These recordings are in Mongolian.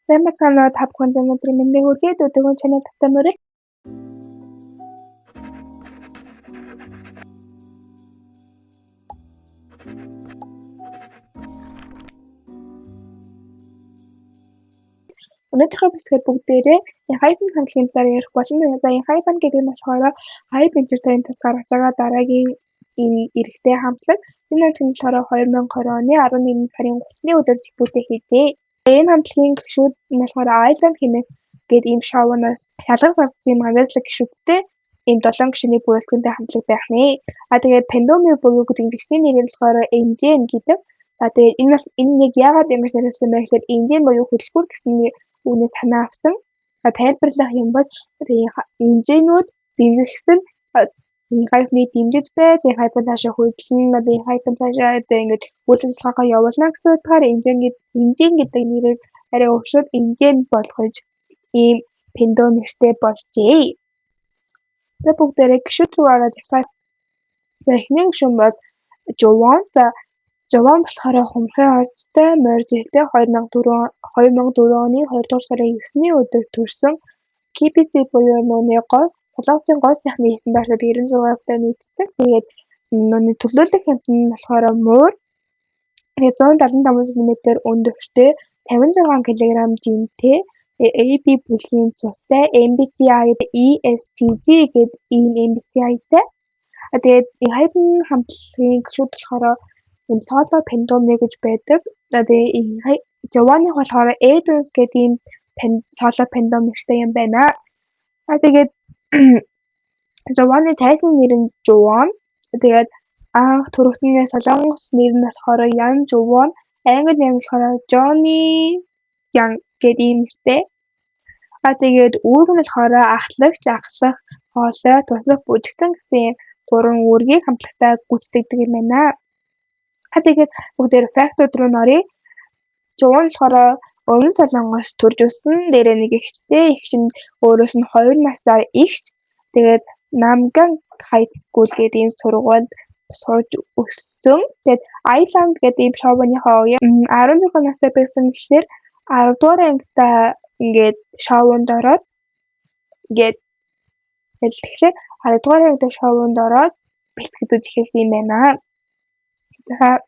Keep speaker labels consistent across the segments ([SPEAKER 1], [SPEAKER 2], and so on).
[SPEAKER 1] Сайн байцгаана уу, та бүхэнд өнөөдрийн мэндийг хүргэе. Өдөргөн channel тавтай морил. Өнөөдрийнхөө бичлэгээр бүгдээрээ ENHYPEN хамтлагийн талаар ярих болно. За, ENHYPEN гэдэг нь болохоор Hybe Entertainment тусгаар байгаа дараагийн энэ эрэгтэй хамтлаг. Энэ хамтлаг нь болохоор 2020 оны 11 сарын 30-ны өдөр дебютээ хийжээ. Энэ хамтлагийн гишүүд нь болохоор I-LAND хэмээх гээд ийм шоунаас шалгаж авсан юм ганцаардлаг гишүүдтэй ийм 7 гишүүний бүрэлдэхүүнтэй хамтлаг байх нэ. А тэгээд Пандоми буюу гэдэг нэр нь болохоор Engine гэдэг. За, тэгээд энэ нэг яагаад ингэж нэрлэсэн бэ гэхээр engine буюу хөдөлгүүр гэсэн үгнээс санаа авсан. Тайлбарлах юм бол engine-үүд дэмжигсэн ENHYPEN-ы дэмжиж байж, ENHYPEN цаашаа хөдөлнө, одоо ENHYPEN цаашаа одоо ингэж үйл ажиллагаагаа явуулна гэсэн утгаар engine гэдэг нэрийг арай өөрчлөөд engine болгож ийм фэндом нэртэй болжээ. За, бүгдээрээ гишүүд рүү ороод явцгаая. За, эхний гишүүн бол Жуван. За, Жуван болохоор хумхын орцтой морь жилдээ 2004 оны 2 дугаар сарын 9-ний өдөр төрсөн. KBC буюу нууны гол Солонгосын гол сайхны стандартад 96% нийцдэг. Тэгээд нууны төлөөлөх хямдхан нь болохоор муур. Тэгээд 175 см өндөртэй, 56 кг жинтэй, AB бүлгийн цустай, MBTI ESTJ гэдэг ийм MBTI-тай. Тэгээд ENHYPEN хамтлагийн гишүүд болохоор ийм соло фэндоми гэж байдаг. За, тэгээд Жованих болохоор Edens гэдэг ийм соло фэндом нэртэй юм байна. А тэгээд Жованы тайзны нэр нь Жуван. Тэгээд анх төрөгтний солонгос нэр нь болохоор Ян Жуван, англи нэр нь болохоор Johnny Young гэдэг ийм нэртэй. А тэгээд үүрэг нь болохоор ахлагч, ахлах, хоолой, туслах, бүжигчин гэсэн гурван үүргийг хамтлагтаа гүйцэтгэдэг юм байна. А тэгээд бүгдээр фактууд руу нөрье. Жуван болохоор Өмнөд Солонгост төрж өссөн. Дээрээ нэг эгчтэй. Эгч нь өөрөөс нь 2 насаар эгч. Тэгээд Namgang High School гэдэг ийм сургуульд сурж өссөн. Тэгээд I-LAND гэдэг ийм шоуныхоо 16 настай байсан гэхлээр 10 дугаар ангидаа ингээд шоунд ороод ингээд тэгэхээр 10 дугаар ангидаа шоунд ороод бэлтгэж эхэлсэн юм байна. За,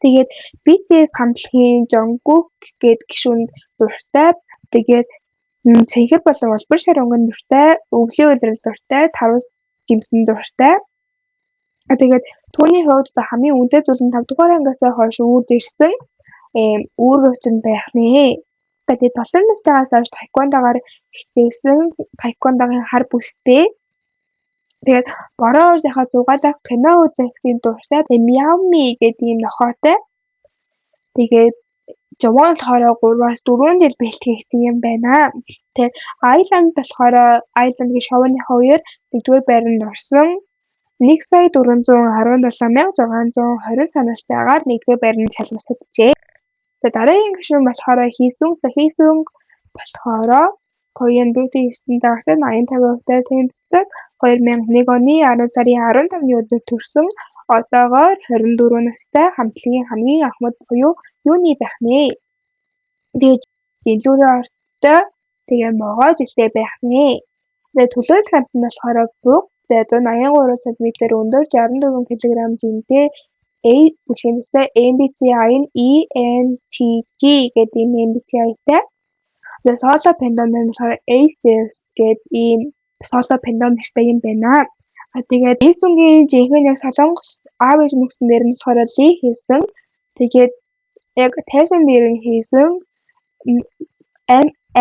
[SPEAKER 1] тэгээд BTS хамтлагийн Jungkook гээд гишүүнд дуртай. Тэгээд цэнхэр болон улбар шар өнгөнд дуртай, өвлийн улирал дуртай, тарвас жимсэн дуртай. Тэгээд түүний хувьд одоо хамгийн үнэтэй зүйл нь 5 дугаар ангиас хойш үүрж ирсэн ийм үүргэвч нь байх нэ. Тэгээд 7 настайгаас хойш таеквондоогоор хичээсэн, таеквондогийн хар бүстэй. Тэгээд бороо уурсныхаа зугаалах, кино үзэх гэсэн дуртай. Тэгээд Мяуми гэдэг ийм нохойтой. Тэгээд Жуван болохоор 3-аас 4 жил бэлтгэгдсэн юм байна. Тэгээд I-LAND болохоор I-LAND-гийн шоуныхаа үеэр 1-р байранд орсон. 1 сая 417 620 санаалтайгаар 1-р байранд шалгарч. За, дараагийн гишүүн болохоор Хийсүнг. За, Хийсүнг болохоор Korean Beauty стандарт 85%-тай тэмцдэг. 2001 оны 10 сарын 15-ны өдөр төрсөн. Одоогоор 24 настай, хамтлагийн хамгийн ахмад буюу юуны байх нэ. Тэгээд жинлүүрийн ортой, тэгээ могой жилтэй байх нэ. Тэгээд төлөөлөх амьтан нь болохоор буг, тэгээд 183 см өндөр, 64 кг жинтэй, A бүлгийн төстэй, MBTI нь ENTJ гэдэг ийм MBTI-тай. Тэгээд соло фэндом нь болохоор ACS гэдэг ийм соло фэндом нэртэй юм байна. А тэгээд Исүнгийн жинхэнэ яг солонгос аав ээж нөхсөн нэр нь болохоор Ли хийсэн. Тэгээд яг тайзан нэр нь хийсэн.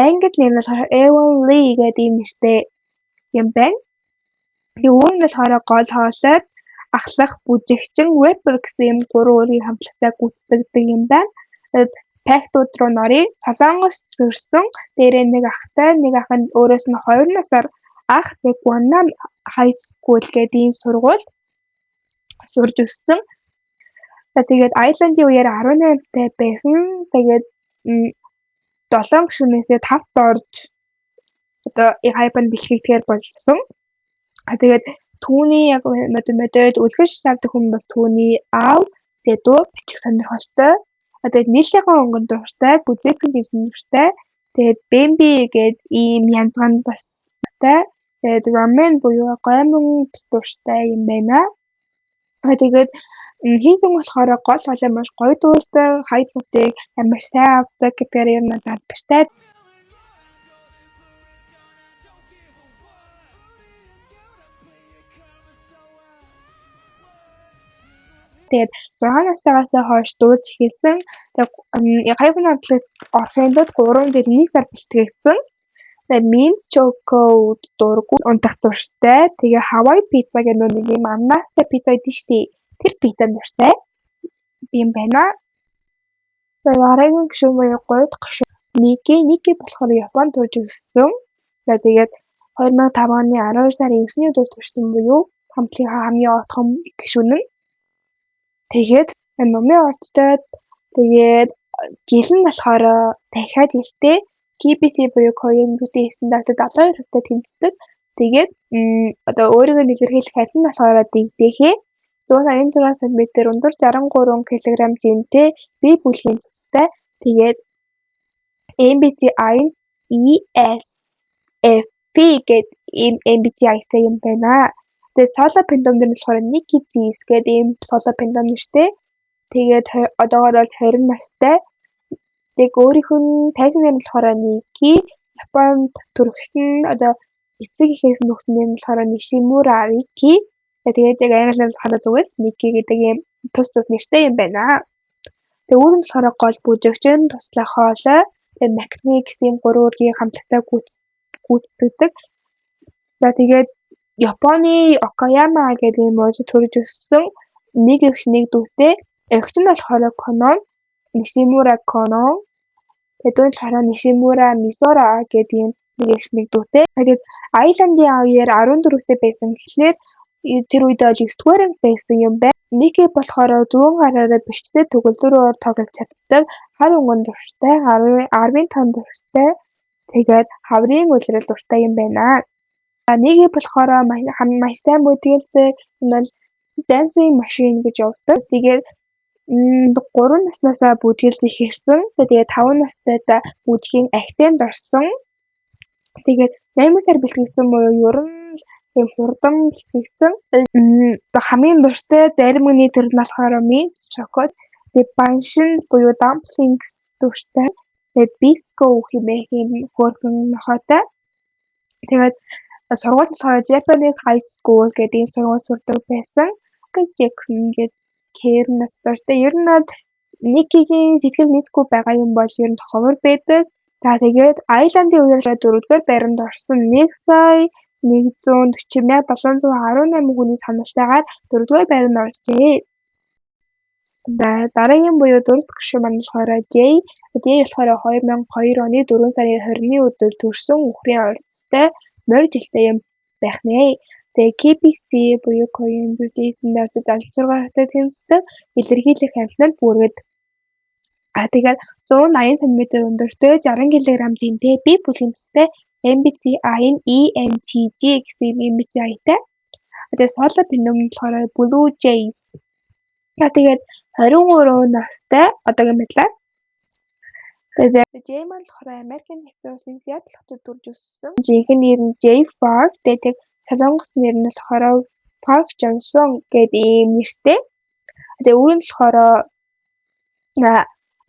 [SPEAKER 1] Англи нэр нь болохоор Evan Lee гэдэг ийм нэртэй юм байна. Тэгээ үүн нь болохоор гол хоолойд ахлах, бүжигчин, rapper гэсэн юм гурван үүргийг хамтлагтаа гүйцэтгэдэг юм байна. Фактууд руу нөрье. Солонгост төрсөн. Дээрээ нэг ахтай, нэг ах нь өөрөөс нь 2 насаар ах. Тэгээд Guanam High School гэдэг ийм сургуульд сурж өссөн. За, тэгээд I-LAND-ийн үеэр 18 тай байсан. Тэгээд 7 гишүүнээсээ 5-т орж одоо ENHYPEN бэлтгэгдэхээр болсон. А тэгээд түүний яг мэдээж үлгэр авдаг хүн бас түүний аав. Тэгээд дуу бичих сонирхолтой. Тэгээд нийлээгэн өнгөнд дуртай, гүзээсэн жимсэн дуртай. Тэгээд Бэмби гээд ийм янзганд бас дуртай. Тэгээд рамен буюу гоймонд дуртай юм байна. Тэгээд хийсэн болохоор гол хоолой маш гоё дуулдаг, high note-ыг амар сайн авдаг гэдгээр ер нь алдартай. Тэгээд 6 настайгаас хойш дуулж эхэлсэн. Тэгээд Хайван хамтлагт орохын тулд 3 жил 1 сар бэлтгэгдсэн. Тэгээд Mint Choco дургүй унтах дуртай. Тэгээ Hawaii pizza гэх нэг юм ананастай пицца байдаг шүү дээ. Тэр пиццанд дуртай юм байна. Тэгээд дараагийн гишүүн буюу 3 дахь гишүүн Ники. Ники болохоор Японд төрж өссөн. За тэгээд 2005 оны 12 сарын 9-ний өдөр төрсэн буюу хамтлагийн хамгийн отхон гишүүн нь. Тэгээд нумын орцтой, тэгээд жил нь болохоор дахиад жилтэй KBC буюу Korean Beauty стандартад 72%-тай тэнцдэг. Тэгээд одоо өөрийгөө илэрхийлэх хальт нь болохоор дэгдэхээ 186 см өндөр, 63 кг жинтэй, бие бүлгийн цустай. Тэгээд MBTI ESFP гэдэг ийм MBTI-тай юм байна. Тэгээд соло fandom дээр нь болохоор Nikki Z's гэдэг ийм соло fandom нэртэй. Тэгээд одоогоор бол 20 настай. Тэгээд өөрийнх нь тайзан нэр нь болохоор Nikki. Японд төрөлхт нь одоо эцэг эхээс нь өгсөн нэр нь болохоор Nishimura Riki. Тэгээд яг англиар болохоор зүгээр Nikki гэдэг ийм тус тус нэртэй юм байна. Тэгээд үүр нь болохоор гол бүжигчин, туслах хоолой, тэгээд maknae гэсэн ийм гурван үүргийг хамтлагтай гүйцэтгэдэг. За тэгээд Японы Окаяма гэдэг ийм мужид төрж өссөн, нэг эгч нэг дүүтэй. Эгч нь болохоор Конон, Нишимура Конон. Тэгээд дүү нь болохоор Нишимура Мисора гэдэг ийм нэг эгч нэг дүүтэй. Тэгээд Айландын үеэр 14-тэй байсан гэхлээр тэр үед бол 9 дугаар анги байсан юм байна. Ники болохоор зүүн гараараа бэрчтэй төгөлдөр тоглож чаддаг, хар өнгөнд дуртай, 10-ын тоон дуртай. Тэгээд хаврын улирал дуртай юм байна. Ники болохоор маш сайн бүжгэлдэг. Энэ бол Dancing Machine гэж явдаг. Тэгээд 3 наснаасаа бүжгэлж эхэлсэн. Тэгээд 5 настайдаа бүжгийн академид орсон. Тэгээд 8 сар бэлтгэгдсэн буюу ер нь тийм хурдан бэлтгэгдсэн. Хамгийн дуртай зарим үний төрөл нь болохоор mint chocolate, тэгээд баншин буюу dumplings дуртай. Тэгээд bisco хэмээх ийм хөөрхөн нохойтой. Тэгээд сургууль болохоор Japanese High School гэдэг ийм сургууль сурдаг байсан. Michael Jackson гэдэг Кэрнэс дуртай. Ер нь бол Никигийн сэтгэл нийцгүй байгаа юм бол ер нь ховор байдаг. За тэгээд Айландын үеэр дөрөвдүгээр байранд орсон, 1 сая 140 718 хүний саналтайгаар дөрөвдүгээр байранд оржээ. За дараагийн буюу дөрөв дэх гишүүн маань болохоор J. J болохоор 2002 оны 4 сарын 20-ны өдөр төрсөн, үхрийн орцтой, морь жилтэй юм байх нэ. Тэгээ KBC буюу Korean Beauty стандартад 76%-тай тэнцдэг, илэрхийлэх амьтнад бүргэд. А тэгээд 180 см өндөртэй, 60 кг жинтэй, бие бүлгийн төстэй, MBTI нь ENTJ гэсэн MBTI-тай. Тэгээд соло fandom нь болохоор Blue Jays. За тэгээд 23 настай одоогийн байдлаар. Тэгээд J маань болохоор Америкийн нэгдсэн улсын Сиэтл хотод төрж өссөн. Жинхэнэ нэр нь J Park. Тэгээд Солонгос нэр нь болохоор Park Johnson гэдэг ийм нэртэй. Тэгээд үүр нь болохоор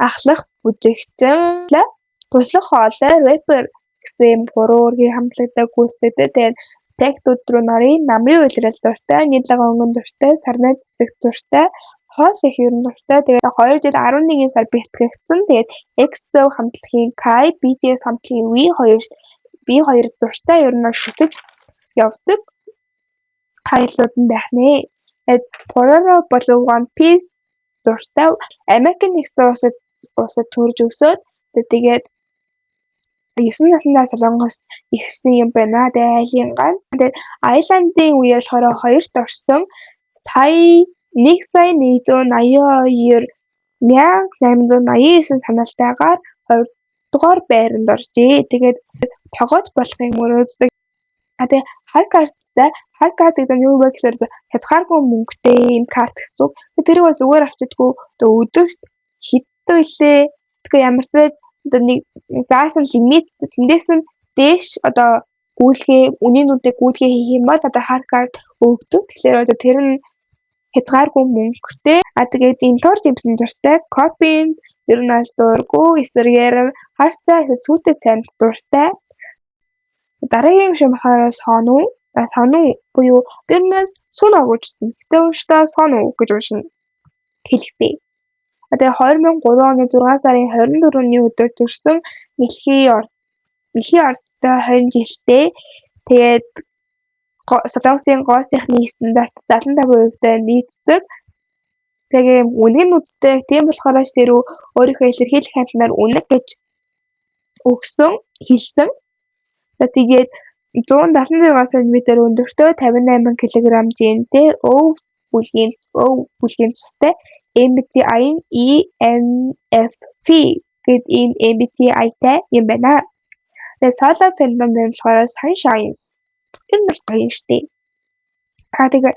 [SPEAKER 1] ахлах бүжигчин, туслах хоолой, рэпер гэсэн ийм гурван үүргийг хамтлагтай гүйцэтгэдэг. Тэгээд тактууд руу нарын намрын улирал дуртай, нийтлэг өнгөн дуртай, сарнай цэцэг дуртай, хоол их ер нь дуртай. Тэгээд 2 жил 11 сар бэлтгэгдсэн. Тэгээд EXO хамтлагийн Kai, BTS хамтлагийн V2 дуртай, ер нь шүтэж явдаг хайлууд нь байх нэ. Тэгээд Pororo болон One Piece дуртай. Америкийн нэгдсэн улсад төрж өсөөд, тэгээд 9 наснда Солонгост ирсэн юм байна. Тэгээд айлын ганц. Тэгээд Айландын үеэр болохоор хоёрт орсон, сая 1 сая 182 1889 саналтайгаар 2 дугаар байранд оржээ. Тэгээд тогооч болохыг мөрөөддөг. А тэгээ хар карттай, хар карт гэдэг нь юу вэ гэхээр хязгааргүй мөнгөтэй юм карт гэсэн үг. Тэрийг бол зүгээр авчдаггүй, өдөрт хэдэн өгдөг лээ. Тэгэхээр ямар ч байж одоо нэг заасан лимит тэндээс нь дээш одоо гүйлгээ үнийн дүнтэй гүйлгээ хийх юм бол одоо хар карт өгдөг. Тэгэхээр одоо тэр нь хязгааргүй мөнгөтэй. А тэгээд интоор жимсэн дуртай, кофеин ер нь аль дургүй, эсрэгээр нь хар цай эсвэл сүүтэй цайнд дуртай. Дараагийн юм болохоор Сону. Сону буюу тэр нь Суно гэж үзсэн. Гэтэ ууштай Сону гэж уншина хэлэхдээ. Тэгээ 2003 оны 6 сарын 24-ний өдөр төрсэн мэлхий ордтой 20 жилтэй. Тэгээд Солонгосын гоо сайхны стандарт 75%-тай нийцдэг. Тэгээ үнэг нь үздэг. Тийм болохоор ч тэр өөрийнхөө илэрхийлэх амьтнаар үнэг гэж өгсөн, хэлсэн. За тэгээд 176 см өндөртөө 58 кг жинтэй Өө бүлгийн цустай MBTI нь ENFP гээд ийм MBTI-тай юм байна. Тэгээд solo fandom болохоор Sunshines. Тэр нь бол гоё юм шүү дээ. Аа, тэгээд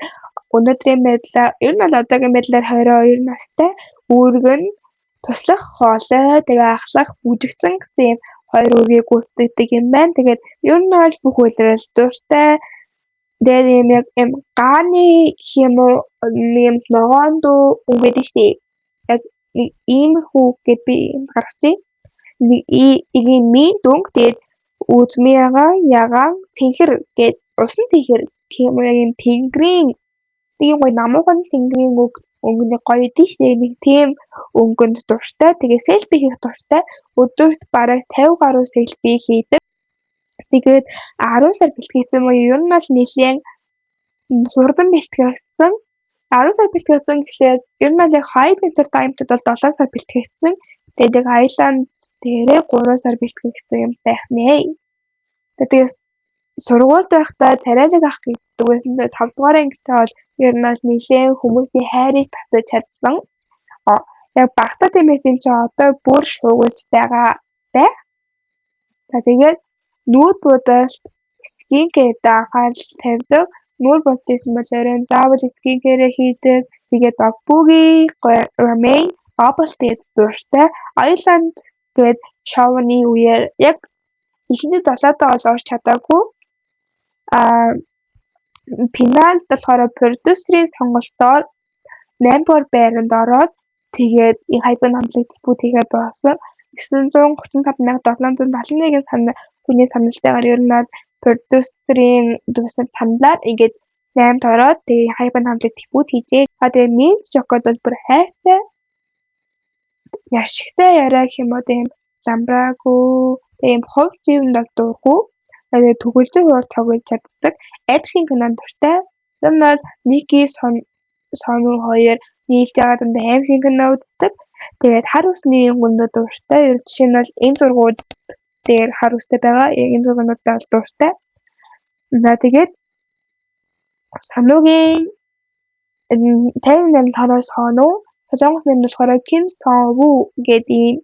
[SPEAKER 1] өнөөдрийн байдлаар ер нь бол одоогийн байдлаар 22 настай, үүрэг нь туслах, хоолой, тэгээ ахлах, бүжигцэн гэсэн юм хоёр үүргийг гүйцэтгэдэг юм байна. Тэгээд ер нь бол бүх улирал дуртай. Тэгээд юм яг юм гааны гэх юм уу, нэг юм ногоон дуу өнгө байдаг шүү дээ. Яг иймэрхүү гэд би гаргачих. Нэг ийм минт өнгө, тэгээд үзмийн ягаан, ягаан, цэнхэр гээд усан цэнхэр гэх юм уу, яг юм тэнгэрийн нэг юм гоё намуухан тэнгэрийн өнгө нэг гоё идэв шүү дээ. Нэг тийм өнгөнд дуртай. Тэгээ селфи хийх дуртай. Өдөрт бараг 50 гаруй селфи хийдэг. Тэгээд 10 сар бэлтгэгдсэн буюу ер нь бол нэлээн хурдан бэлтгэгдсэн. 10 сар бэлтгэгдсэн гэхлээр ер нь бол яг HYBE Entertainment-д бол 7 сар бэлтгэгдсэн. Тэгээд яг I-LAND дээрээ 3 сар бэлтгэгдсэн юм байх нэ. Тэгээд сургуульд байхдаа царайлаг ах гэдэг байсан. 5 дугаар ангитай бол ер нь бол нэлээн хүмүүсийн хайрыг татаж чадсан. Яг багтаа тийм байсан чинь одоо бүр шуугилж байгаа байх. За, тэгээд нүүр будалт, skin care дээр анхаарал тавьдаг. Нүүр будалт байсан бол оройн заавал skin care хийдэг. Тэгээд tteokbokki, ramen, bubble tea дуртай. I-LAND гээд шоуны үеэр яг эхний долоодоо бол орж чадаагүй. Аа, финалд болохоор продюсерийн сонголтоор 8 дугаар байранд ороод, тэгээд HYBE хамтлаг дебют хийгээд болсон. 935,771 санал хүний саналтайгаар ер нь бол продюсерийн саналаар ингээд 8-д ороод, тэгээ HYBE хамтлаг дебют хийжээ. А тэгээ Минз Жокод бол бүр хайртай. Яшигтай яриа гэх юм уу, тийм ламбраагүй, тийм хувь живэнд бол дургүй. Тэгээ төгөлдөр хуур тоглож чаддаг. Action кинонд дуртай. Тэр нь бол Ники Сону хоёр нийлж байгаа дандаа action кино үздэг. Тэгээд хар үсний өнгөнд дуртай. Ер жишээ нь бол энэ зургууд дээр хар үстэй байгаа. Энэ зургуудад бол дуртай. За, тэгээд Сонугийн 58 болохоор Сону, Солонгос нэр нь болохоор Ким Сон Ву гэдэг ийм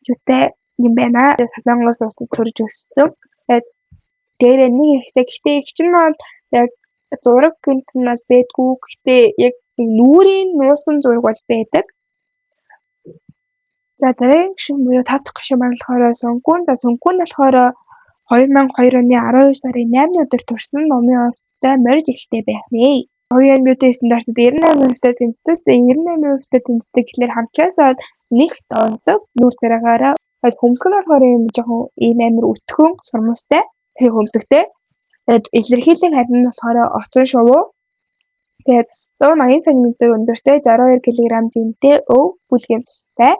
[SPEAKER 1] юутай юм байна. Солонгос улсад төрж өссөн. Тэгээд дээрээ нэг эгчтэй. Гэхдээ эгч нь бол яг зураг гэнт нь бас байдгүй. Гэхдээ яг нүүрийн нуусан зураг бол байдаг. За, дараагийн гишүүн буюу тав дахь гишүүн маань болохоор Сункун. За, Сункун болохоор 2002 оны 12 сарын 8-ны өдөр төрсэн, номын ордтой, морь жилтэй байх нэ. Korean Beauty стандартад 98%-тай тэнцдэг. 98%-тай тэнцдэг гэхлээр хамтлагаасаа нэг дордог нүүр царайгаараа. Хөмсг нь болохоор юм жоохон ийм амар өтгөн сурмуустай. Тэр хөмсгтэй. Тэгээд илэрхийлэх харин нь болохоор оцсон шувуу. Тэгээд 180 см өндөртэй, 62 кг жинтэй, өв бүлгийн цустай.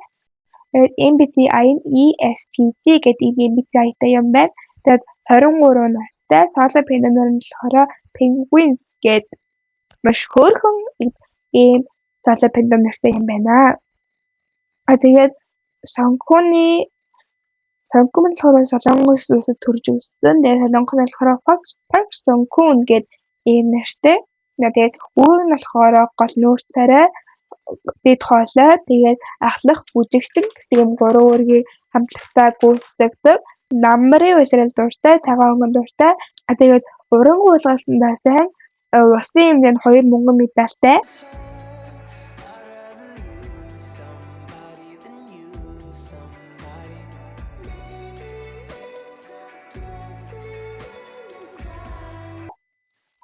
[SPEAKER 1] Тэгээд MBTI нь ESTJ гэдэг ийм MBTI-тай юм байна. Тэгээд 23 настай, solo fandom нь болохоор Penguins гэдэг маш хөөрхөн ийм solo fandom нэртэй юм байна. А тэгээд Сонкун болохоор Солонгос улсад төрж өссөн. Тэгээд Солонгос нь болохоор Park Sung-kun гэдэг ийм нэртэй. Тэгээд үүрэг нь болохоор гол нүүр царай, дэд хоолой, тэгээд ахлах бүжигчин гэсэн юм гурван үүргийг хамтлагтаа гүйцэтгэдэг. Намрын улирал дуртай, цагаан өнгөнд дуртай. Тэгээд уран гуйлгалтандаа сайн, улсын хэмжээнд хоёр мөнгөн медальтай.
[SPEAKER 2] I'd rather lose somebody than you.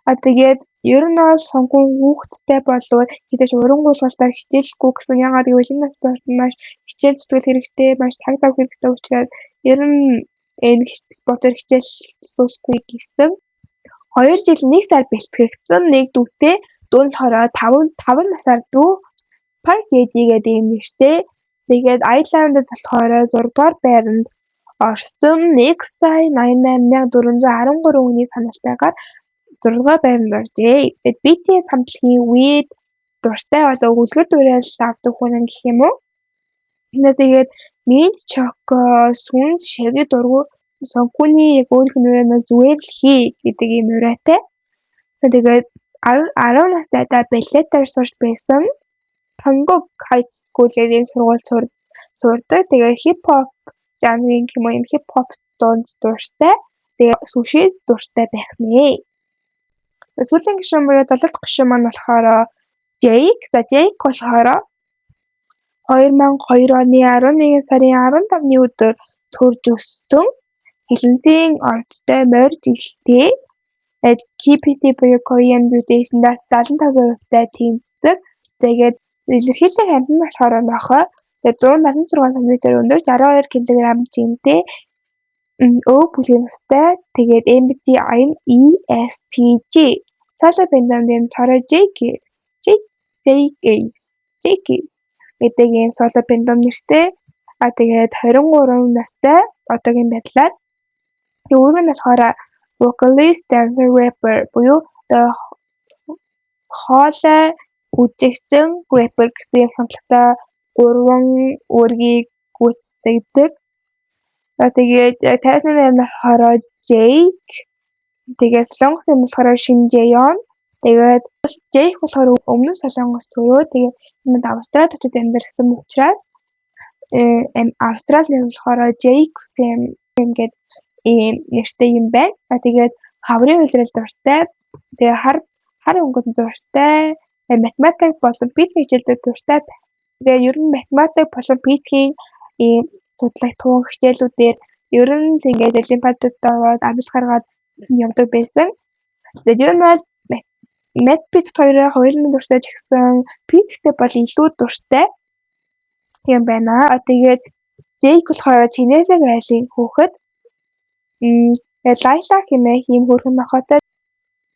[SPEAKER 1] А тэгээд ер нь бол Сонхун хүүхэдтэй болвол хэдий ч урангуулгалтаар хичээлгүй гэсэн. Яагаад гэвэл энэ спорт нь маш хичээл зүтгэл хэрэгтэй, маш цаг зав хэрэгтэй учраас ер нь энэ спортоор хичээллүүлэхгүй гэсэн. 2 жил 1 сар бэлтгэгдсэн нэг дүүтэй. Дүү нь болохоор 5 насаар дүү, Park Yeji гэдэг ийм нэртэй. Тэгээд I-LAND-д болохоор 6 дугаар байранд орсон, 1 сая 88,413 хүний саналтайгаар 6 дугаар байранд оржээ. Тэгээд BTS хамтлагийн V-д дуртай болоо үлгэр дуурайл авдаг хүн гэх юм уу. Тэгээд mint choco сүнс шавьд дургүй. Сонхуны яг өөрийнх нь уриа нь "Зүгээр л хий" гэдэг ийм уриатай. Тэгээд 10 настайдаа балетаар сурч байсан. Konkuk High School-ийн сургуульд сурдаг. Тэгээд хип хоп жанрын гэх юм уу, юм хип хоп дуунд дуртай. Тэгээд суши дуртай байх нэ. Сүүлийн гишүүн буюу долоо дахь гишүүн маань болохоор Jake. За, Jake болохоор 2002 оны 11 сарын 15-ны өдөр төрж өссөн. Хилэнцгийн ордтой, морь жилтэй. KBC буюу Korean Beauty Standard 75%-тай тэнцдэг. Тэгээд илэрхийлэх амьтан нь болохоор нохой. Тэгээд 176 см өндөр, 62 кг жинтэй, О бүлгийн настай. Тэгээд MBTI нь ESTJ. Solo fandom нь болохоор JKS JKS гэдэг ийм solo fandom нэртэй. А тэгээд 23 настай одоогийн байдлаар. Тэгээд үүрэг нь болохоор vocalist, dancer, rapper буюу одоо хоолой, бүжигчин, rapper гэсэн юм хамтлагтай гурван үүргийг гүйцэтгэдэг. За, тэгээд тайзны нэр нь болохоор Jake. Тэгээд солонгос нэр нь болохоор Shin Jae-yeon. Тэгээд Jake болохоор өмнө Солонгос төрөө, тэгээд өмнөд Австралид очиж амьдарсан учраас Австрали нэр болохоор Jake Sam гэдэг ийм нэртэй юм байна. За, тэгээд хаврын улирал дуртай. Тэгээ хар хар өнгөнд дуртай. Математик болон физик хичээлдээ дуртай. Тэгээ ер нь математик болон физикийн ийм судлах хичээлүүдээр ер нь л ингээд олимпиадад ороод амжилт гаргаад явдаг байсан. Тэгээд ер нь бол мат физик хоёроо хоёуланд дуртай ч гэсэн физиктэй бол илүү дуртай юм байна. Тэгээд Jake болохоор Чинээсэг айлын хүүхэд. Лайла хэмээх ийм хөөрхөн нохойтой.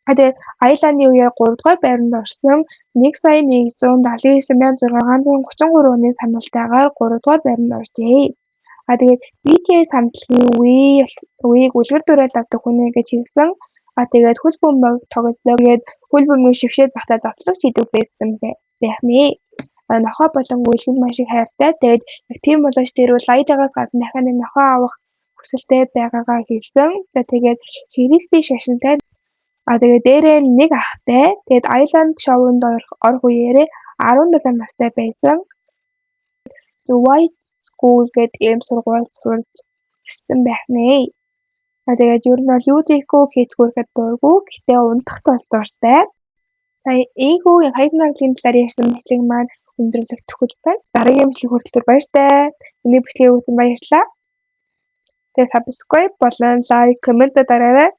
[SPEAKER 1] Тэгээд I-LAND-ны үеэр 3 дугаар байранд орсон, 1 сая 179,633 хүний саналтайгаар 3 дугаар байранд оржээ. А тэгээд BTS хамтлагийн V-г үлгэр дуурайл авдаг хүн гэж хэлсэн. А тэгээд хөл бөмбөг тоглодог. Тэгээд хөл бөмбөг шигшээд байхдаа довтлогч хийдэг байсан байх нэ. Нохой болон үүлгэнд маш их хайртай. Тэгээд яг тийм боловч тэр Лайлагаас гадна дахиад нэг нохой авах хүсэлтэй байгаагаа хэлсэн. За, тэгээд Христийн шашинтай. А тэгээд дээрээ нэг ахтай. Тэгээд I-LAND шоунд орох үеэрээ 17 настай байсан. The White School гэдэг ийм сургуульд сурч өссөн байх нэ. А тэгээд ер нь бол юу хийхгүй хийцгүүрхэд дургүй. Гэхдээ унтахт бол дуртай. За, ийнхүү Хайпен хамтлагийн талаар ярьсан бичлэг маань өндөрлөгдөх байна. Дараагийн бичлэг хүртэл баяртай. Миний бичлэгийг үзсэн баярлалаа. Тэгээд subscribe болон like, comment дараарай.